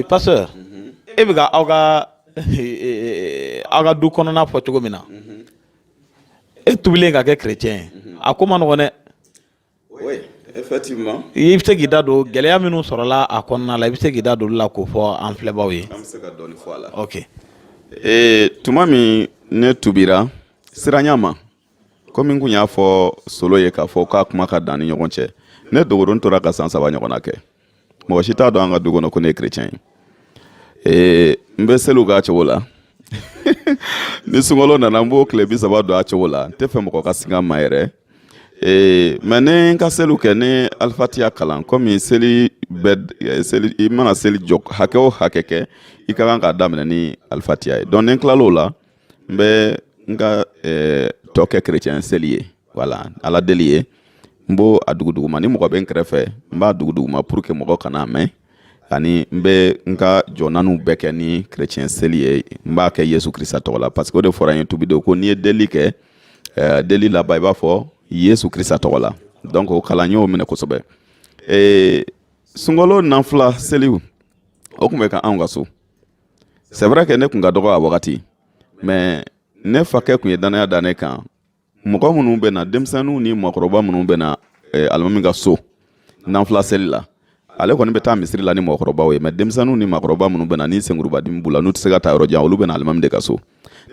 Pasteur, e bɛ ka aw ka du kɔnɔna fɔ cogo min na, e tubilen ka kɛ chrétien ye, a ko ma nɔgɔn dɛ. Oui, effectivement. I bɛ se k'i da don gɛlɛya minnu sɔrɔla a kɔnɔna la, i bɛ se k'i da don olu la k'o fɔ an filɛbaw ye. An bɛ se ka dɔɔni fɔ a la. Ok. Tuma min ne tubira, siranya ma, komi n kun y'a fɔ solo ye k'a fɔ k'a kuma ka dan ni ɲɔgɔn cɛ, ne dogoron tora ka san 3 ɲɔgɔnna kɛ, mɔgɔ si t'a dɔn an ka du kɔnɔ ko ne ye chrétien ye. N bɛ seliw k'a cogo la. Ni sunkalo nana, n b'o tile 30 don a cogo la. N tɛ fɛ mɔgɔ ka siga n ma yɛrɛ. Mais ni n ka seliw kɛ, ni alifatiya kalan, komi seli bɛ seli, i mana seli jɔ hakɛ o hakɛ kɛ, i ka kan k'a daminɛ ni alifatiya ye. Donc ni n tilal'o la, n bɛ n ka tɔ kɛ chrétien seli ye, voilà, ala deli ye. N b'o a duguduguma, ni mɔgɔ bɛ n kɛrɛfɛ, n b'a duguduguma pour que mɔgɔ kana mɛn. Ani n bɛ n ka jɔ naaniw bɛɛ kɛ ni chrétien seli ye, n b'a kɛ Yesu Kirisa tɔgɔ la, parce que o de fɔra n ye tubi don ko n'i ye deli kɛ, deli laban, i b'a fɔ Yesu Kirisa tɔgɔ la. Donc o kalan y'o minɛ kosɛbɛ. Sunkalo nanfila seliw, o tun bɛ kɛ anw ka so. C'est vrai que ne tun ka dɔgɔ a wagati, mais ne fakɛ tun ye danaya da ne kan. Mɔgɔ minnu bɛ na, denmisɛnninw ni mɔgɔkɔrɔba minnu bɛ na alimami ka so nanfila seli la, ale kɔni bɛ taa misiri la ni mɔgɔkɔrɔbaw ye, mais denmisɛnninw ni maakɔrɔba minnu bɛ na ni senkurubadimi b'u la, n'u tɛ se ka taa yɔrɔ jan, olu bɛ na alimami de ka so.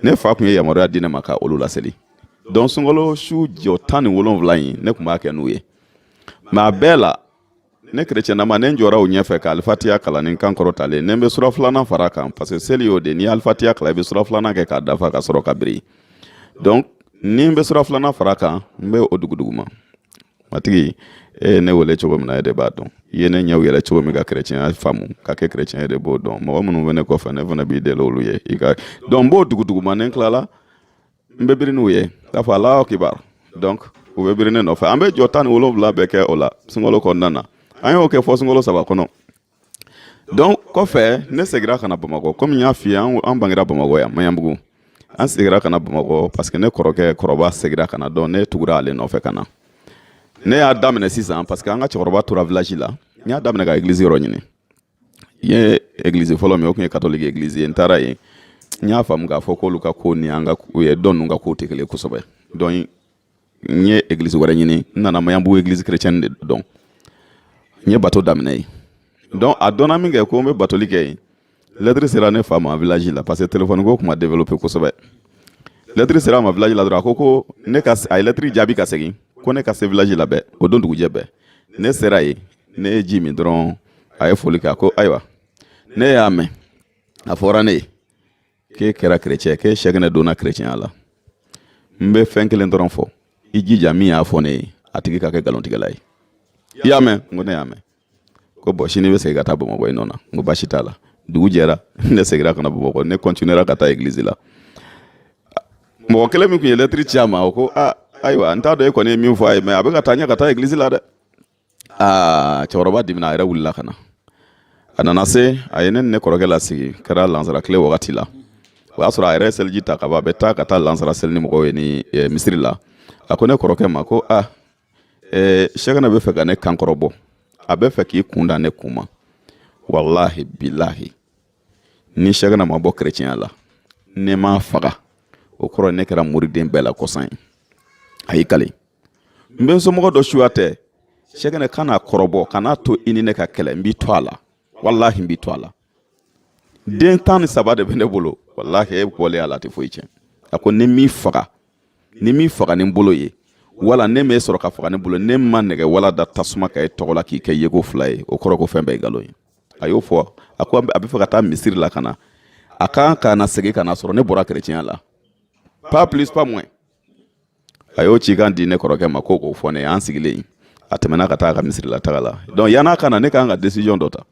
Ne fa tun ye yamaruya di ne ma ka olu laseli. Donc sunkalo su jɔ 17 in, ne tun b'a kɛ n'u ye. Mais a bɛɛ la, ne kerecɛnnama, ne jɔra u ɲɛfɛ ka alifatiya kalan ni kan kɔrɔtalen, ne bɛ sura filanan fara kan, parce que seli y'o de, n'i ye alifatiya kalan, i bɛ sura filanan kɛ k'a dafa ka sɔrɔ ka biri. Donc ni n bɛ sura filanan fara kan, n bɛ o duguduguma: "Matigi, e ye ne wele cogo min na, e de b'a dɔn. I ye ne ɲɛw yɛlɛ cogo min ka kerecɛnya faamu ka kɛ kerecɛn ye, de b'o dɔn. Mɔgɔ minnu bɛ ne kɔfɛ, ne fana b'i deli olu ye i ka." Donc n b'o duguduguma. Ni n tilala, n bɛ biri n'u ye k'a fɔ Alahu kibar. Donc u bɛ biri ne nɔfɛ, an bɛ jɔ 17 bɛɛ kɛ o la sunkalo kɔnɔna na. An y'o kɛ fɔ sunkalo 3 kɔnɔ. Donc kɔfɛ, ne seginna ka na Bamakɔ. Komi n y'a f'i ye, an bangera Bamakɔ yan, Maɲanbugu. An seginna ka na Bamakɔ parce que ne kɔrɔkɛ kɔrɔba seginna ka na. Donc ne tugura ale nɔfɛ ka na. Ne y'a daminɛ sisan, parce que an ka cɛkɔrɔba tora village la. N y'a daminɛ ka église yɔrɔ ɲini. N ye église fɔlɔ min, o tun ye catholique église ye. N taara yen, n y'a faamu k'a fɔ k'olu ka ko ni an ka dɔn ninnu ka ko tɛ kelen kosɛbɛ. Donc n ye église wɛrɛ ɲini. N nana Maɲanbugu église chrétienne de dɔn. N ye bato daminɛ yen. Donc a dɔnna min kɛ ko n bɛ batoli kɛ yen, lettre sera ne fa ma village la, parce que téléphone ko tun ma développé kosɛbɛ. Lettre sera a ma village la dɔrɔn, a ko ko ne ka, a ye lettre jaabi ka segin ko ne ka se village la bɛɛ. O don dugujɛ bɛɛ, ne sera yen. Ne ye ji min dɔrɔn, a ye foli kɛ. A ko: "Ayiwa, ne y'a mɛn, a fɔra ne ye k'e kɛra chrétien, k'e sɛgɛnɛ donna chrétien la. N bɛ fɛn kelen dɔrɔn fɔ: i jija, min y'a fɔ ne ye, a tigi ka kɛ nkalontigɛla ye. I y'a mɛn?" N ko ne y'a mɛn. Ko bɔn, sini bɛ segin ka taa Bamakɔ i nɔ na. N ko baasi t'a la. Dugu jɛra, ne seginna ka na Bamakɔ. Ne continuera ka taa église la. Mɔgɔ kelen min tun ye lettre ci a ma, o ko: "Aa, ayiwa, n t'a dɔn e kɔni ye min fɔ a ye, mais a bɛ ka taa ɲɛ ka taa église la dɛ." Aa, cɛkɔrɔba dimina, a yɛrɛ wulila ka na. A nana se, a ye ne ni ne kɔrɔkɛ lasigi. Kɛra lansara tile wagati la, o y'a sɔrɔ a yɛrɛ ye seliji ta ka ban, a bɛ taa ka taa lansara seli ni mɔgɔw ye ni misiri la. A ko ne kɔrɔkɛ ma ko: "A sɛgɛnɛ bɛ fɛ ka ne kankɔrɔbɔ, a bɛ fɛ k'i kun da ne kun ma. Walahi bilahi, ni sɛgɛnɛ ma bɔ kerecɛnya la, ne m'a faga, o kɔrɔ ne kɛra moriden bɛɛ la kɔsan ye." A y'i kale: "N bɛ n somɔgɔ dɔ suya tɛ, sɛgɛnɛ kan'a kɔrɔbɔ, kan'a to i ni ne ka kɛlɛ. N b'i to a la, walahi n b'i to a la. Den 13 de bɛ ne bolo, walahi e bɔlen a la, a tɛ foyi tiɲɛ." A ko: "Ni m'i faga, ni m'i faga ni n bolo ye, wala ne m'e sɔrɔ ka faga ne bolo, ne ma nɛgɛ wala da tasuma ka e tɔgɔ la k'i kɛ yeko fila ye, o kɔrɔ ko fɛn bɛɛ ye nkalon ye." A y'o fɔ. A ko a bɛ fɛ ka taa misiri la ka na, a kan ka na segin ka na sɔrɔ ne bɔra kerecɛnya la, pas plus pas moins. A y'o cikan di ne kɔrɔkɛ ma ko k'o fɔ ne ye. An sigilen, a tɛmɛna ka taa a ka misiri la taga la. Donc yan'a ka na, ne kan ka décision dɔ ta: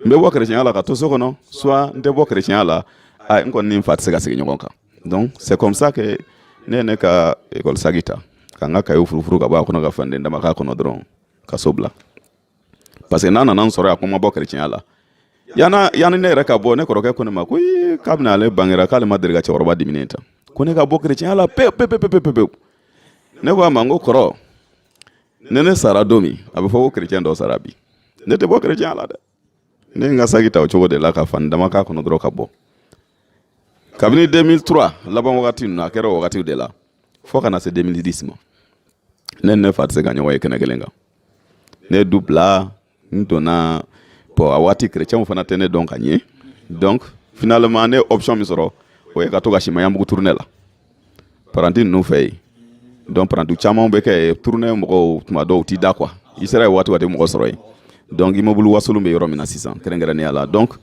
n bɛ bɔ kerecɛnya la ka to so kɔnɔ, soit n tɛ bɔ kerecɛnya la. A n kɔni ni n fa tɛ se ka sigi ɲɔgɔn kan. Donc c'est comme ça que ne ye ne ka école sagi ta, ka n ka cahier furufuru ka bɔ a kɔnɔ, ka fanden dama k'a kɔnɔ dɔrɔn, ka so bila, parce que n'a nana n sɔrɔ yan ko n ma bɔ kerecɛnya la. Yana yanni ne yɛrɛ ka bɔ, ne kɔrɔkɛ ko ne ma ko ee, kabini ale bangera, k'ale ma deli ka cɛkɔrɔba diminen ta, ko ne ka bɔ kerecɛnya la pewu pewu pewu pewu pewu. Ne ko a ma n ko: "Kɔrɔ, ne sara don min, a bɛ fɔ ko kerecɛn dɔ sara bi. Ne tɛ bɔ kerecɛnya la dɛ." Ne ye n ka saki ta o cogo de la ka fani dama k'a kɔnɔ dɔrɔn ka bɔ. Kabini 2003 laban wagati ninnu, a kɛra o wagatiw de la, fo ka na se 2010 ma, ne ni ne fa tɛ se ka ɲɔgɔn ye kɛnɛ kelen kan. Ne ye du bila, n donna. Bon, a waati chrétienw fana tɛ ne dɔn ka ɲɛ. Donc finalement, ne ye option min sɔrɔ, o ye ka to ka si Maɲanbugu tournée la, paranti ninnu fɛ yen. Donc paranti caman bɛ kɛ yen, tournée mɔgɔw, tuma dɔw u t'i da quoi. I sera yen waati waati, mɔgɔ sɔrɔ yen. Donc immeuble Wasolon bɛ yɔrɔ min na sisan, kɛrɛnkɛrɛnnenya la. Donc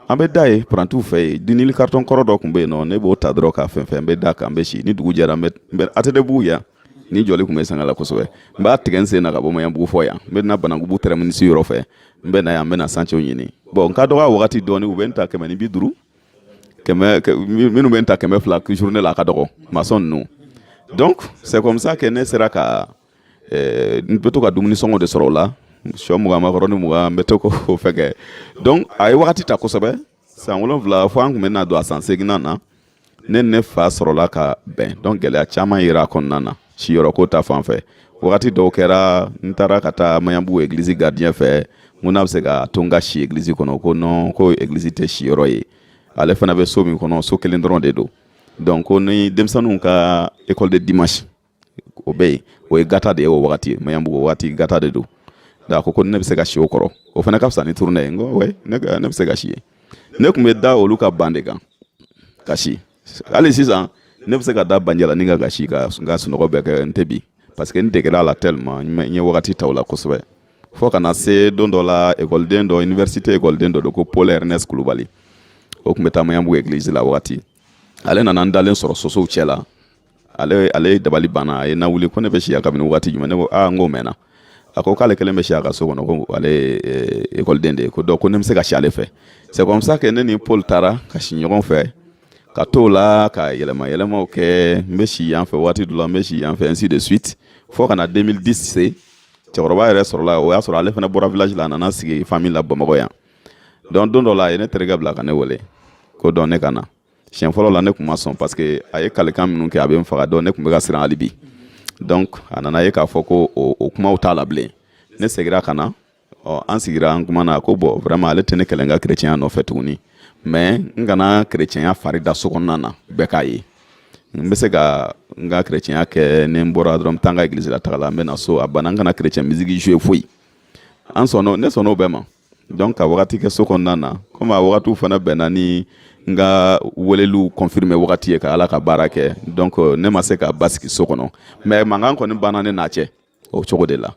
an bɛ da yen parantiw fɛ yen. Dinili carton kɔrɔ dɔ tun bɛ yen nɔ, ne b'o ta dɔrɔn ka fɛn fɛn, n bɛ da kan, n bɛ si. Ni dugu jɛra, n bɛ ATT-bugu yan ni jɔli tun bɛ sanga la kosɛbɛ, n b'a tigɛ n sen na ka bɔ Maɲanbugu fɔ yan, n bɛ na Banankubu terminus yɔrɔ fɛ, n bɛ na yan, n bɛ na chantier ɲini. Bon, n ka dɔgɔ a wagati dɔɔni, u bɛ n ta 150, kɛmɛ, minnu bɛ n ta 200 journée la, a ka dɔgɔ, maçon ninnu. Donc c'est comme ça que ne sera ka n bɛ to ka dumuni sɔngɔ de sɔrɔ o la, sɔ 20, makɔrɔni 20, n bɛ to k'o fɛn kɛ. Donc a ye wagati ta kosɛbɛ, san 7, fo an tun bɛ na don a san seeginnan na, ne ni ne fa sɔrɔla ka bɛn. Donc gɛlɛya caman yera a kɔnɔna na, siyɔrɔ ko ta fan fɛ. Wagati dɔw kɛra, n taara ka taa Maɲanbugu église gardien fɛ, n ko n'a bɛ se ka to n ka si église kɔnɔ. Ko non, ko église tɛ siyɔrɔ ye. Ale fana bɛ so min kɔnɔ, so kelen dɔrɔn de don. Donc ko ni denmisɛnninw ka école de dimanche, o bɛ yen, o ye gata de ye o wagati Maɲanbugu, o waati gata de don. Donc a ko ko ne bɛ se ka si o kɔrɔ, o fana ka fisa ni tournée ye. N ko ouais, ne bɛ se ka si yen. Ne tun bɛ da olu ka ban de kan ka si. Hali sisan, ne bɛ se ka da banjalanin kan ka si, ka n ka sunɔgɔ bɛɛ kɛ, n tɛ bi, parce que n degera a la tellement, n ye wagati ta o la kosɛbɛ. Fo ka na se don dɔ la, ekɔliden dɔ, université ekɔliden dɔ don, ko Paul Ernest Kulubali, o tun bɛ taa Maɲanbugu église la wagati. Ale nana n dalen sɔrɔ sosow cɛ la. Ale dabali banna, a ye na wuli ko ne bɛ si yan kabini wagati jumɛn? Ne ko aa, n k'o mɛnna. A ko k'ale kelen bɛ si a ka so kɔnɔ, ko ale ye ekɔliden de ye, ko donc ko ne bɛ se ka si ale fɛ. C'est comme ça que ne ni Paul taara ka si ɲɔgɔn fɛ, ka t'o la ka yɛlɛma yɛlɛmaw kɛ. N bɛ si yan fɛ waati dɔ la, n bɛ si yan fɛ, ainsi de suite, fo ka na 2010 se. Cɛkɔrɔba yɛrɛ sɔrɔla, o y'a sɔrɔ ale fana bɔra village la, a nana sigi famille la Bamakɔ yan. Donc don dɔ la, a ye ne terikɛ bila ka ne wele ko donc ne ka na. Siɲɛ fɔlɔ la, ne tun ma sɔn, parce que a ye kalikan minnu kɛ, a bɛ n faga. Donc ne tun bɛ ka siran hali bi. Donc a nana ye k'a fɔ ko o kumaw t'a la bilen. Ne seginna ka na. Ɔ, an sigira, an kumana. Ko bon, vraiment, ale tɛ ne kɛlɛ n ka chrétien nɔfɛ tuguni, mais n kana chrétien fari da so kɔnɔna na, bɛɛ k'a ye. N bɛ se ka n ka chrétien kɛ, ni n bɔra dɔrɔn, n bɛ taa n ka église la taga la, n bɛ na so, a banna. N kana chrétien musique jouer foyi. An sɔnna, ne sɔnna o bɛɛ ma. Donc ka wagati kɛ so kɔnɔna na, komi a wagatiw fana bɛnna ni n ka weleliw confirmer wagati ye ka Ala ka baara kɛ. Donc ne ma se ka basigi so kɔnɔ, mais mankan kɔni banna ne n'a cɛ o cogo de la.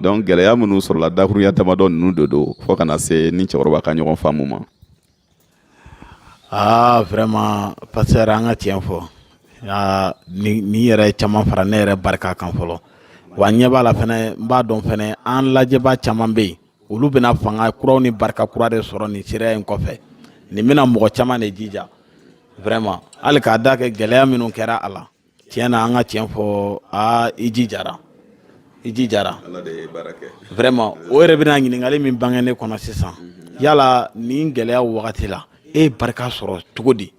Donc gɛlɛya minnu sɔrɔla, dakurunya damadɔ ninnu de don, fo ka na se ni cɛkɔrɔba ka ɲɔgɔn faamu ma. Ah, vraiment, pasteur, an ka tiɲɛ fɔ, aa, ni yɛrɛ caman fara ne yɛrɛ barika kan fɔlɔ. Wa ɲɛ b'a la fɛnɛ, n b'a dɔn fɛnɛ, an lajɛba caman bɛ yen, olu bɛna fanga kuraw ni barika kura de sɔrɔ nin seereya in kɔfɛ. Nin bɛna mɔgɔ caman de jija vraiment, hali k'a da kɛ gɛlɛya minnu kɛra a la. Tiɲɛ na, an ka tiɲɛ fɔ, aa, i jijara, i jijara. Ala de ye baara kɛ. Vraiment, o yɛrɛ bɛna ɲininkali min bange ne kɔnɔ sisan: yala nin gɛlɛyaw wagati la, e ye barika sɔrɔ cogo di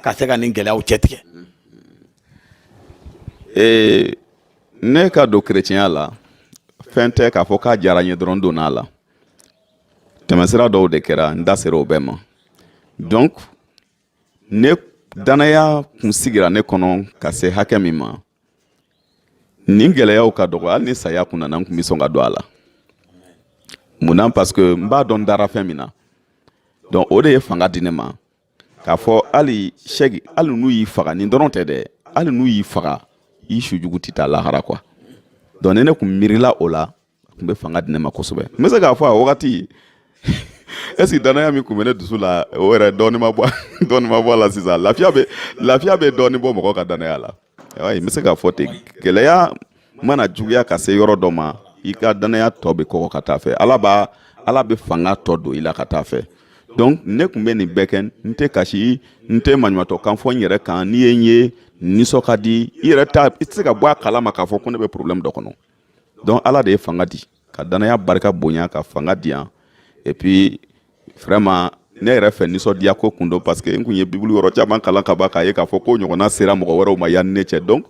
ka se ka nin gɛlɛyaw cɛtigɛ? Ne ka don chrétien la, fɛn tɛ k'a fɔ k'a diyara n ye dɔrɔn donna a la. Tɛmɛsira dɔw de kɛra, n da sera o bɛɛ ma. Donc ne danaya kun sigira ne kɔnɔ ka se hakɛ min ma, nin gɛlɛyaw ka dɔgɔ, hali ni saya kun nana, n kun bɛ sɔn ka don a la. Munna? Parce que n b'a dɔn n dara fɛn min na. Donc o de ye fanga di ne ma k'a fɔ hali sɛgi, hali n'u y'i faga, nin dɔrɔn tɛ dɛ, hali n'u y'i faga, i sujugu tɛ taa lahara quoi. Donc ni ne kun miirila o la, a kun bɛ fanga di ne ma kosɛbɛ. N bɛ se k'a fɔ a wagati, est ce que danaya min kun bɛ ne dusu la, o yɛrɛ dɔɔni ma bɔ a la sisan. Lafiya bɛ dɔɔni bɔ mɔgɔ ka danaya la. Ayi, n bɛ se k'a fɔ ten, gɛlɛya mana juguya ka se yɔrɔ dɔ ma, i ka danaya tɔ bɛ kɔgɔ ka taa fɛ. Ala bɛ fanga tɔ don i la ka taa fɛ. Donc ne kun bɛ nin bɛɛ kɛ, n tɛ kasi, n tɛ maɲumatɔ kan fɔ n yɛrɛ kan. N'i ye n ye, nisɔn ka di i yɛrɛ ta, i tɛ se ka bɔ a kalama k'a fɔ ko ne bɛ problème dɔ kɔnɔ. Donc Ala de ye fanga di, ka danaya barika bonya, ka fanga di yan. Et puis vraiment, ne yɛrɛ fɛ, nisɔndiya ko kun don, parce que n kun ye Bibulu yɔrɔ caman kalan ka ban, k'a ye k'a fɔ ko ɲɔgɔnna sera mɔgɔ wɛrɛw ma yanni ne cɛ. Donc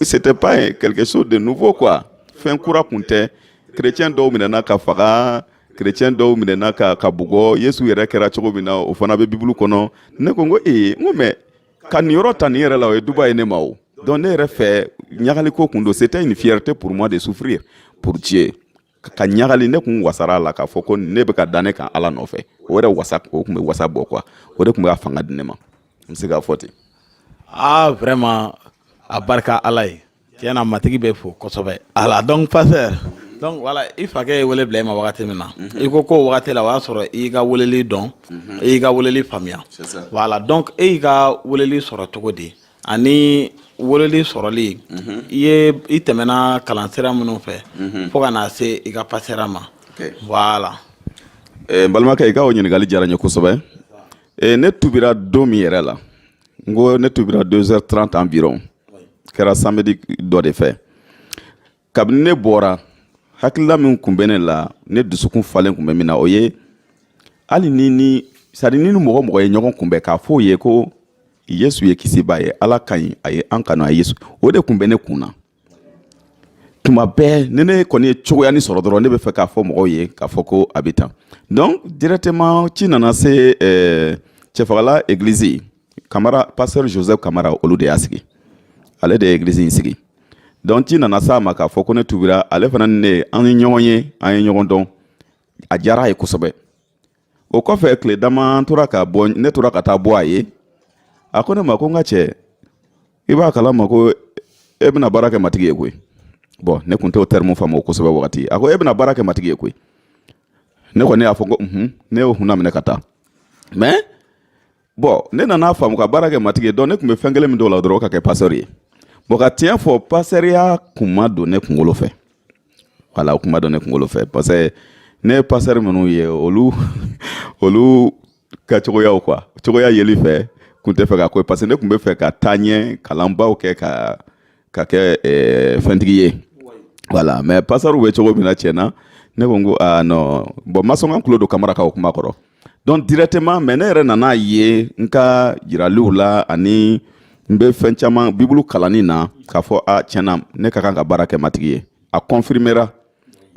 c'était pas quelque chose de nouveau quoi, fɛn kura kun tɛ. Chrétien dɔw minɛna ka faga. Chrétien dɔw minɛna ka bugɔ. Yesu yɛrɛ kɛra cogo min na, o fana bɛ Bibulu kɔnɔ. Ne ko n ko ee, n ko mais ka nin yɔrɔ ta nin yɛrɛ la, o ye duba ye ne ma. O donc ne yɛrɛ fɛ, ɲagaliko kun don. C'était une fierté pour moi de souffrir pour Dieu. Ka ɲagali, ne kun wasara a la k'a fɔ ko ne bɛ ka da ne kan Ala nɔfɛ. O yɛrɛ wasa, o tun bɛ wasa bɔ quoi. O de tun bɛ ka fanga di ne ma, n bɛ se k'a fɔ ten. Ah, vraiment, a barika Ala ye. Tiɲɛ na, Matigi bɛ fo kosɛbɛ. Ala, donc pasteur, donc voilà, i fakɛ ye wele bila i ma wagati min na, i ko ko wagati la, o y'a sɔrɔ i y'i ka weleli dɔn, i y'i ka weleli faamuya. Voilà, donc e y'i ka weleli sɔrɔ cogo di? Ani weleli sɔrɔli, i ye i tɛmɛna kalansira minnu fɛ fo ka na se i ka pasteur ma? Voilà. N balimakɛ, i ka o ɲininkali diyara n ye kosɛbɛ. Ne tubira don min yɛrɛ la, n ko ne tubira 2h30 environ, kɛra samedi dɔ de fɛ. Kabini ne bɔra, hakilila min kun bɛ ne la, ne dusukun falen kun bɛ min na, o ye hali ni c'est à dire ni mɔgɔ mɔgɔ ye ɲɔgɔn kunbɛn, k'a fɔ o ye ko Yesu ye kisiba ye, Ala ka ɲi, a ye an kanu, a ye Yesu. O de kun bɛ ne kun na tuma bɛɛ. Ni ne kɔni ye cogoya ni sɔrɔ dɔrɔn, ne bɛ fɛ k'a fɔ mɔgɔw ye k'a fɔ ko a bɛ tan. Donc directement ci nana se Cɛfagala église. Kamara, pasteur Joseph Kamara, olu de y'a sigi, ale de ye église in sigi. Donc ci nana s'a ma k'a fɔ ko ne tubira. Ale fana ni ne, an ye ɲɔgɔn ye, an ye ɲɔgɔn dɔn, a diyara a ye kosɛbɛ. O kɔfɛ, tile dama an tora ka bɔ, ne tora ka taa bɔ a ye. A ko ne ma ko n ka cɛ, i b'a kalama ko e bɛna baara kɛ Matigi ye koyi. Bon, ne tun t'o terme faamu o kosɛbɛ wagati. A ko e bɛna baara kɛ Matigi ye koyi. Ne kɔni y'a fɔ ko unhun. Ne y'o kunna minɛ ka taa. Mais bon, ne nana faamu ka baara kɛ Matigi ye. Donc ne tun bɛ fɛn kelen min dɔw la dɔrɔn, o ka kɛ pasteur ye. Bon, ka tiɲɛ fɔ, pasteurya kun ma don ne kunkolo fɛ. Wala, o kun ma don ne kunkolo fɛ, parce que ne ye pasteur minnu ye, olu ka cogoyaw quoi, cogoya yeli fɛ kun tɛ fɛ ka ko, parce que ne tun bɛ fɛ ka taa ɲɛ, kalanbaw kɛ, ka kɛ fɛntigi ye. Voilà, mais pasteur bɛ cogo min na, tiɲɛ na, ne ko n ko ah non. Bon, ma sɔn ka n tulo don Kamara ka o kuma kɔrɔ. Donc directement, mais ne yɛrɛ nana ye n ka jiraliw la, ani n bɛ fɛn caman Bibulu kalanni na, k'a fɔ a tiɲɛna, ne ka kan ka baara kɛ Matigi ye. A confirmera.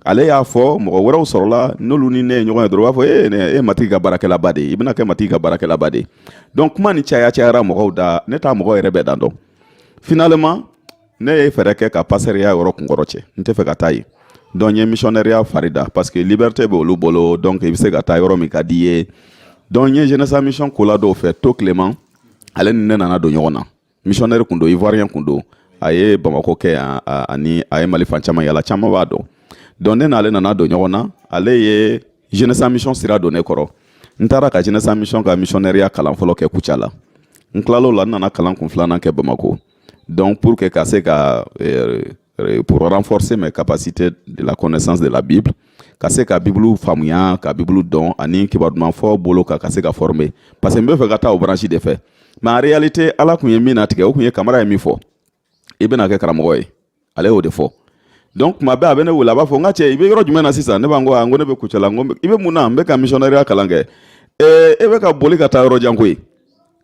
Ale y'a fɔ, mɔgɔ wɛrɛw sɔrɔla, n'olu ni ne ye ɲɔgɔn ye dɔrɔn, u b'a fɔ e ne e Matigi ka baarakɛlaba de ye, i bɛna kɛ Matigi ka baarakɛlaba de ye. Donc kuma ni caya cayara mɔgɔw da, ne t'a mɔgɔw yɛrɛ bɛɛ dan dɔn. Finalement ne ye fɛɛrɛ kɛ ka pasteurya yɔrɔ kunkɔrɔ cɛ, n tɛ fɛ ka taa yen. Donc n ye missionnaire fari da, parce que liberté bɛ olu bolo, donc i bɛ se ka taa yɔrɔ min ka di i ye. Donc n ye Jeunesse en Mission kola dɔw fɛ to Clément, ale ni ne nana don ɲɔgɔn na. Missionnaire kun don, Ivoirien kun don, a ye Bamakɔ kɛ yan, ani a ye Mali fan caman yala, caman b'a dɔn. Donc ne n'ale nana don ɲɔgɔn na. Ale ye Jeunesse en Mission sira don ne kɔrɔ. N taara ka Jeunesse en Mission ka missionnaire kalan fɔlɔ kɛ Kucala. N tilal'o la, n nana kalan kun filanan kɛ Bamako. Donc pour que ka se ka pour renforcer mes capacités de la connaissance de la Bible, ka se ka Bible faamuya, ka Bible dɔn, ani kibaru duman fɔ bolo kan, ka se ka former, parce que n bɛ fɛ ka taa o branche de fɛ. Mais en réalité, Ala kun ye min natigɛ, o kun ye Kamara ye min fɔ, i bɛna kɛ karamɔgɔ ye, ale y'o de fɔ. Donc tuma bɛɛ a bɛ ne wele, a b'a fɔ n ka cɛ, i bɛ yɔrɔ jumɛn na sisan? Ne b'a ko n ko ne bɛ Kucala. N ko i bɛ mun na? N bɛ ka missionnaire kalan kɛ. Ee, e bɛ ka boli ka taa yɔrɔ jan koyi,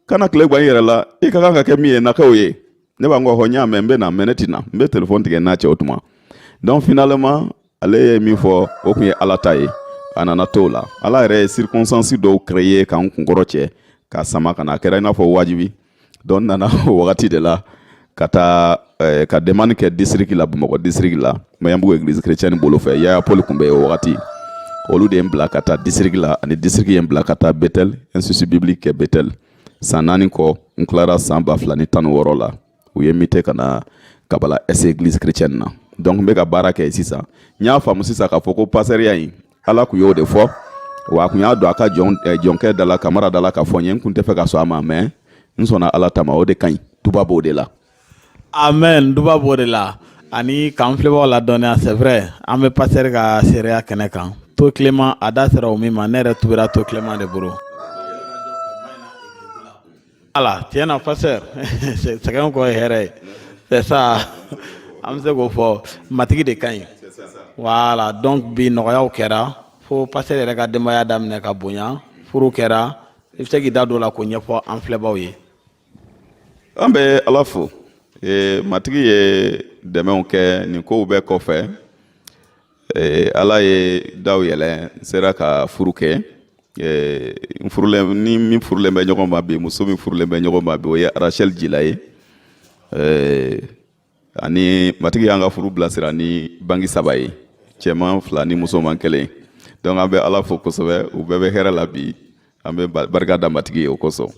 kana tile gan i yɛrɛ la, i ka kan ka kɛ min ye, na kɛ o ye. Ne b'a ko n y'a mɛn, n bɛ na, mais ne tɛ na. N bɛ téléphone tigɛ n'a cɛ o tuma. Donc finalement, ale ye min fɔ, o tun ye Ala ta ye. A nana to o la, Ala yɛrɛ ye circonstance dɔw créer k'an kunkɔrɔ cɛ k'a sama ka na. A kɛra i n'a fɔ wajibi. Donc n nana o wagati de la ka taa ka demande kɛ district la, Bamakɔ district la, Maɲanbugu église chrétienne bolo fɛ. Yaya Paul tun bɛ yen o wagati. Olu de ye n bila ka taa district la, ani district ye n bila ka taa Bethel, institut biblique kɛ Bethel. San 4 kɔ, n tilara san 2016 la, u ye muté ka na Kabala S église chrétienne na. Donc n bɛ ka baara kɛ sisan. N y'a faamu sisan k'a fɔ ko pasteurya in, Ala kun y'o de fɔ wa, a kun y'a don a ka jɔn jɔnkɛ da la, Kamara da la, k'a fɔ n ye. N kun tɛ fɛ ka sɔn a ma, mais n sɔnna Ala ta ma. O de ka ɲi, duba b'o de la. Amen, duba b'o de la. Ani k'an filɛbagaw ladɔnniya, c'est vrai, an bɛ pasteur ka seereya kɛnɛ kan. To Clément, a da sera o min ma, ne yɛrɛ tubira to Clément de bolo. Ala, tiɲɛ na, pasteur, sɛgɛn kɔ ye hɛrɛ ye, c'est ça. An bɛ se k'o fɔ, Matigi de ka ɲi. Voilà, donc bi nɔgɔyaw kɛra fo pasteur yɛrɛ ka denbaya daminɛ ka bonya, furu kɛra. I bɛ se k'i da don o la k'o ɲɛfɔ an filɛbaw ye? An bɛ Ala fo. Matigi ye dɛmɛw kɛ nin kow bɛɛ kɔfɛ. Ala ye daw yɛlɛ, n sera ka furu kɛ. N furulen ni min furulen bɛ ɲɔgɔn ma bi, muso min furulen bɛ ɲɔgɔn ma bi, o ye Rachel Jila ye. Ani Matigi y'an ka furu bilasira ni bangi saba ye, cɛman fila ni musoman kelen. Donc an bɛ Ala fo kosɛbɛ, u bɛɛ bɛ hɛrɛ la bi. An bɛ barika da Matigi ye o kosɔn.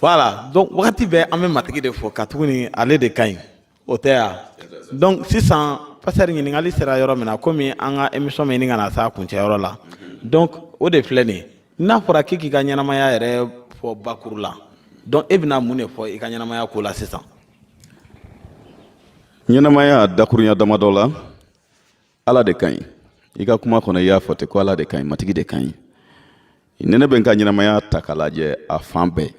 Voilà, donc wagati bɛɛ an bɛ Matigi de fo, ka tuguni ale de ka ɲi, o tɛ ya? Donc sisan, pasteur, ɲininkali sera yɔrɔ min na, komi an ka émission bɛ ɲini ka na s'a kuncɛyɔrɔ la, donc o de filɛ nin ye. N'a fɔra k'i k'i ka ɲɛnamaya yɛrɛ fɔ bakuru la, donc e bɛna mun de fɔ i ka ɲɛnamaya ko la sisan? Ɲɛnamaya dakurunya damadɔ la, Ala de ka ɲi. I ka kuma kɔnɔ, i y'a fɔ ten ko Ala de ka ɲi, Matigi de ka ɲi. Ni ne bɛ n ka ɲɛnamaya ta k'a lajɛ, a fan bɛɛ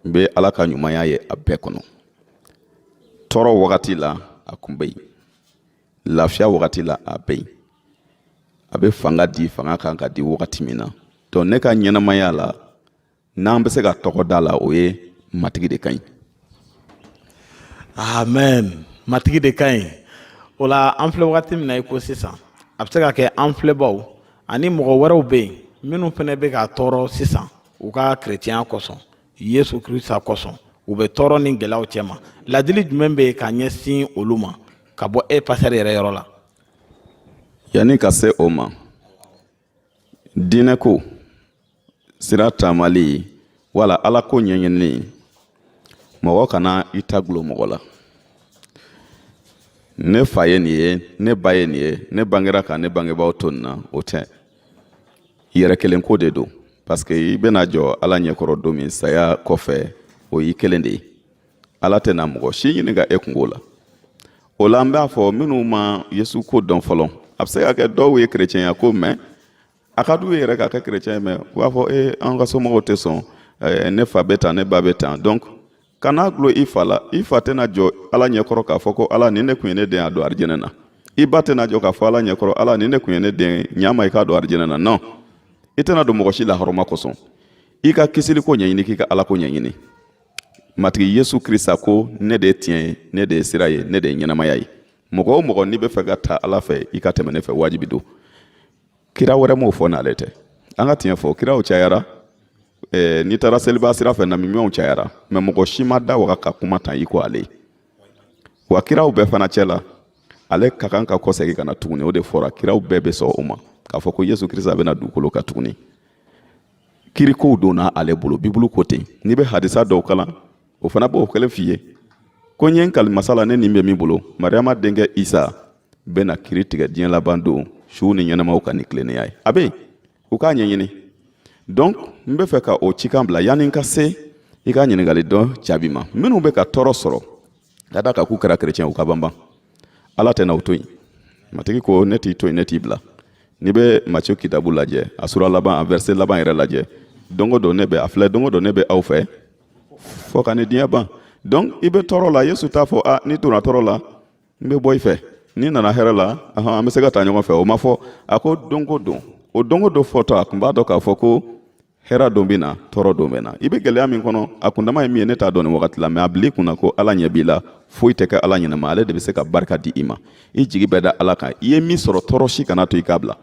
n bɛ Ala ka ɲumanya ye a bɛɛ kɔnɔ. Tɔɔrɔ wagati la, a kun bɛ yen. Lafiya wagati la, a bɛ yen. A bɛ fanga di, fanga kan ka di wagati min na. Donc ne ka ɲɛnamaya la, n'an bɛ se ka tɔgɔ da la, o ye Matigi de ka ɲi. Amen, Matigi de ka ɲi. O la, an filɛ wagati min na i ko sisan, a bɛ se ka kɛ an filɛbaw ani mɔgɔ wɛrɛw bɛ yen minnu fana bɛ ka tɔɔrɔ sisan u ka kerecɛnya kosɔn, Yesu Kirisa kosɔn, u bɛ tɔɔrɔ ni gɛlɛyaw cɛma. Ladili jumɛn bɛ yen ka ɲɛsin olu ma ka bɔ e pasteur yɛrɛ yɔrɔ la? Yanni ka se o ma, diinɛ ko sira taamali wala Ala ko ɲɛɲinini, mɔgɔ kana i ta gulon mɔgɔ la. Ne fa ye nin ye, ne ba ye nin ye, ne bangera ka ne bangebaaw to nin na, o tɛ. Yɛrɛ kelen ko de don, parce que i bɛna jɔ Ala ɲɛkɔrɔ don min saya kɔfɛ, o y'i kelen de ye. Ala tɛna mɔgɔ si ɲininka e kunko la. O la, n b'a fɔ minnu ma Yesu ko dɔn fɔlɔ, a bɛ se ka kɛ dɔw ye kerecɛnya ko mɛn, a ka d'u ye yɛrɛ ka kɛ kerecɛn ye, mais u b'a fɔ e an ka somɔgɔw tɛ sɔn, ne fa bɛ tan, ne ba bɛ tan. Donc kana gulon i fa la. I fa tɛna jɔ Ala ɲɛkɔrɔ k'a fɔ ko Ala, nin de kun ye ne den, a don arijɛnɛ na. I ba tɛna jɔ k'a fɔ Ala ɲɛkɔrɔ, Ala, nin de kun ye ne den, ɲa ma i k'a don arijɛnɛ na. Non, i tɛna don mɔgɔ si la hɔrɔma kosɔn. I ka kisiliko ɲɛɲini, k'i ka Ala ko ɲɛɲini. Matigi Yesu Krista ko: "Ne de ye tiɲɛ ye, ne de ye sira ye, ne de ye ɲɛnamaya ye. Mɔgɔ o mɔgɔ n'i bɛ fɛ ka taa Ala fɛ, i ka tɛmɛ ne fɛ, wajibi don." Kira wɛrɛ m'o fɔ n'ale tɛ. An ka tiɲɛ fɔ, kiraw cayara, n'i taara seliba sira fɛ, namiɲumanw cayara, mais mɔgɔ si ma da waga ka kuma tan i ko ale. Wa kiraw bɛɛ fana cɛ la, ale ka kan ka kɔsegin ka na tuguni. O de fɔra, kiraw bɛɛ bɛ sɔn o ma k'a fɔ ko Yesu Krista bɛna dugukolo kan tuguni. Kirikow donna ale bolo, Bibulu ko ten. N'i bɛ hadisa dɔw kalan, o fana b'o kelen f'i ye ko n ye n kali masa la, ne nin bɛ min bolo, Mariyama denkɛ Isa bɛna kiri tigɛ diɲɛ laban don suw ni ɲɛnamaw kan ni tilennenya ye. A bɛ yen, u k'a ɲɛɲini. Donc n bɛ fɛ ka o cikan bila yanni n ka se i ka ɲininkali dɔ jaabi ma. Minnu bɛ ka tɔɔrɔ sɔrɔ ka da kan k'u kɛra kerecɛn, u ka banban. Ala tɛna u to yen. Matigi ko: "Ne t'i to yen, ne t'i bila." N'i bɛ Matthieu kitabu lajɛ, a sura laban, a verset laban yɛrɛ lajɛ, don o don ne bɛ a filɛ, don o don ne bɛ aw fɛ fɔ ka ni diɲɛ ban. Donc i bɛ tɔɔrɔ la, Yesu t'a fɔ: "A, n'i donna tɔɔrɔ la, n bɛ bɔ i fɛ, n'i nana hɛrɛ la, an bɛ se ka taa ɲɔgɔn fɛ." O ma fɔ. A ko don o don. O don o don fɔtɔ, a kun b'a dɔn k'a fɔ ko hɛrɛ don bɛ na, tɔɔrɔ don bɛ na. I bɛ gɛlɛya min kɔnɔ, a kundama ye min ye, ne t'a dɔn nin wagati la, mais a bila i kunna ko Ala ɲɛ b'i la. Foyi tɛ kɛ Ala ɲɛnama. Ale de bɛ se ka barika di i ma. I jigi bɛɛ da Ala kan. I ye min sɔrɔ, tɔɔrɔ si kana to i k'a bila,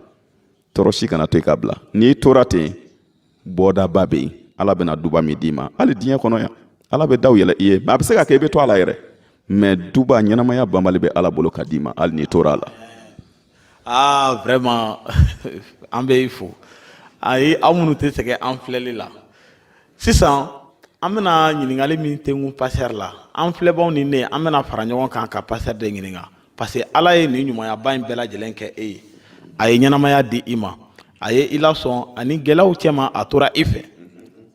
tɔɔrɔ si kana to i k'a bila. N'i tora ten, bɔdaba bɛ yen. Ala bɛna duba min d'i ma, hali diɲɛ kɔnɔ yan, Ala bɛ daw yɛlɛ i ye. Mais a bɛ se ka kɛ i bɛ to a la yɛrɛ, mais duba ɲɛnamaya banbali bɛ Ala bolo ka d'i ma, hali n'i tora a la. Ah, vraiment, an bɛ i fo. Ayi, aw minnu tɛ sɛgɛn an filɛli la, sisan an bɛna ɲininkali min tengun pasteur la, an filɛbaw ni ne, an bɛna fara ɲɔgɔn kan ka pasteur de ɲininka, parce que Ala ye nin ɲumanyaba in bɛɛ lajɛlen kɛ e ye. A ye ɲɛnamaya di i ma, a ye i lasɔn ani gɛlɛyaw cɛma, a tora i fɛ.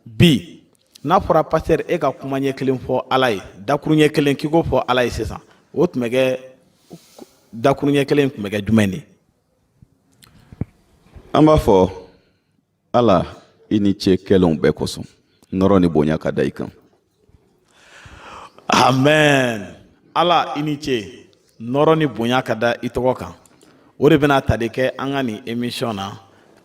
Bi, n'a fɔra pasteur e ka kuma ɲɛ kelen fɔ Ala ye, dakuru ɲɛ kelen k'i k'o fɔ Ala ye sisan, o tun bɛ kɛ dakuru ɲɛ kelen tun bɛ kɛ jumɛn de ye? An b'a fɔ: Ala, i ni ce kɛlenw bɛɛ kosɔn. Nɔrɔ ni bonya ka da i kan. Amen. Ala, i ni ce. Nɔrɔ ni bonya ka da i tɔgɔ kan. O de bɛna tali kɛ an ka nin émission na,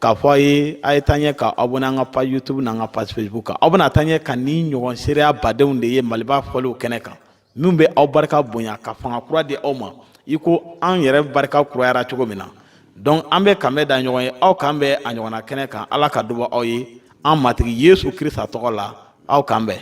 k'a fɔ a ye, a ye taa ɲɛ ka abonné an ka page YouTube n'an ka page Facebook kan. Aw bɛna taa ɲɛ ka nin ɲɔgɔn seereya badenw de ye Maliba fɔliw kɛnɛ kan, min bɛ aw barika bonya ka fanga kura di aw ma. I ko an yɛrɛ barika kurayara cogo min na. Donc an bɛ kanbɛn da ɲɔgɔn ye, aw k'an bɛn a ɲɔgɔnna kɛnɛ kan. Ala ka duba aw ye an Matigi Yesu Krista tɔgɔ la. Aw k'an bɛn.